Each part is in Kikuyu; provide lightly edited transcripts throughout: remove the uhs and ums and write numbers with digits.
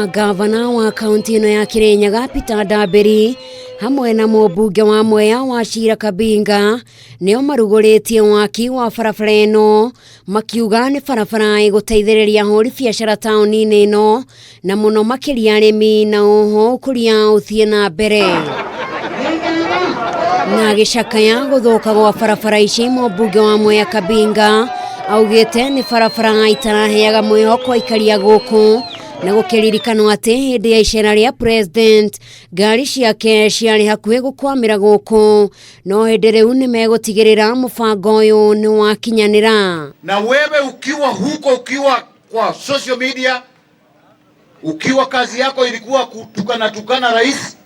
kuona ngavana wa kaunti ĩno ya Kirinyaga Peter Ndambĩri hamwe na mũmbunge wa Mwea Wachira Kabinga nĩo marugũrĩtie waki wa barabara ĩno makiuga nĩ barabara ĩgũteithĩrĩria ahũri biacara taũni-inĩ ĩno na mũno makĩria arĩmi na oho ũkũria ũthiĩ na mbere na agĩcakaya gũthũka gwa barabara ici mũmbunge wa Mwea Kabinga augĩte nĩ barabara itaraheaga mwĩhoko aikari a gũkũ na gũkĩririkanwo atĩ hĩndĩ ya icera rĩa president ngari ciake ciarĩ hakuhĩ gũkwamĩra gũkũ no hĩndĩ rĩu nĩ megũtigĩrĩra mũbango ũyũ nĩ wakinyanĩra. Na wewe ukiwa huko, ukiwa kwa social media, ukiwa kazi yako ilikuwa kutukana tukana rais,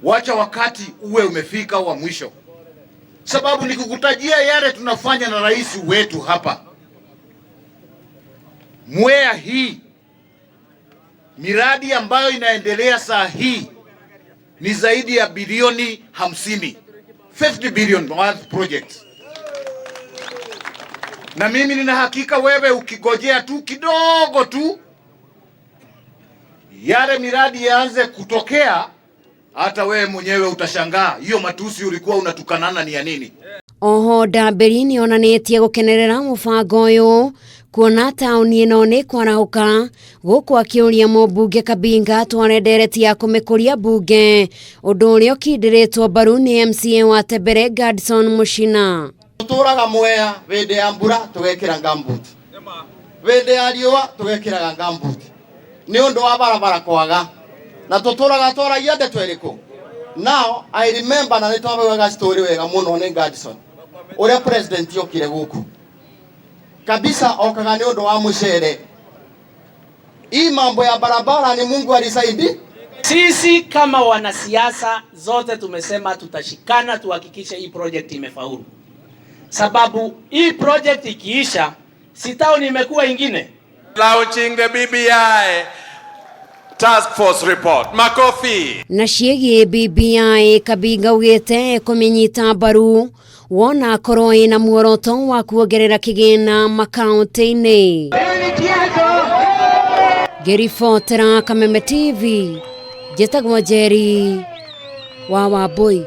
wacha wakati uwe umefika wa mwisho, sababu nikikutajia yale tunafanya na rais wetu hapa Mwea, hii miradi ambayo inaendelea saa hii ni zaidi ya bilioni 50, 50 billion worth projects. Na mimi nina hakika wewe ukigojea tu kidogo tu yale miradi yaanze kutokea, hata wewe mwenyewe utashangaa hiyo matusi ulikuwa unatukanana ni ya nini? Oho Ndambĩri nĩ onanĩtie gũkenerera mũbango ũyũ kuona taũni ĩno nĩ kwarahũka gũkũ akĩũria mũmbunge Kabinga atware ndereti ya kũmĩkũria mbunge ũndũ ũrĩa ũkindĩrĩtwo mbaru nĩ MCA wa Tembere Gadson Mũchina. Tũtũraga Mwea hĩndĩ ya mbura tũgekĩra gumboot, hĩndĩ ya riũa tũgekĩraga gumboot nĩ ũndũ wa barabara kwaga na tũtũraga twaragia ndeto ĩrĩkũ. Now I remember na nĩ twabewaga story wega mũno nĩ Gadson ũrĩa president okire gũkũ kabisa okaga nĩ ũndũ wa mũcere. Hii mambo ya barabara ni Mungu alisaidi. Sisi kama wanasiasa zote tumesema tutashikana tuhakikishe hii project imefaulu, sababu hii project ikiisha, si town imekuwa ingine. Launching the BBI Task Force report. Makofi. Na ciĩgiĩ BBI Kabinga augĩte kũmĩnyita mbaru wona akorwo ĩna muoroto wa kuongerera kĩgĩna makaunti-inĩ. Ngĩribotera Kameme TV, njĩtagwo Njeri wa Wambui.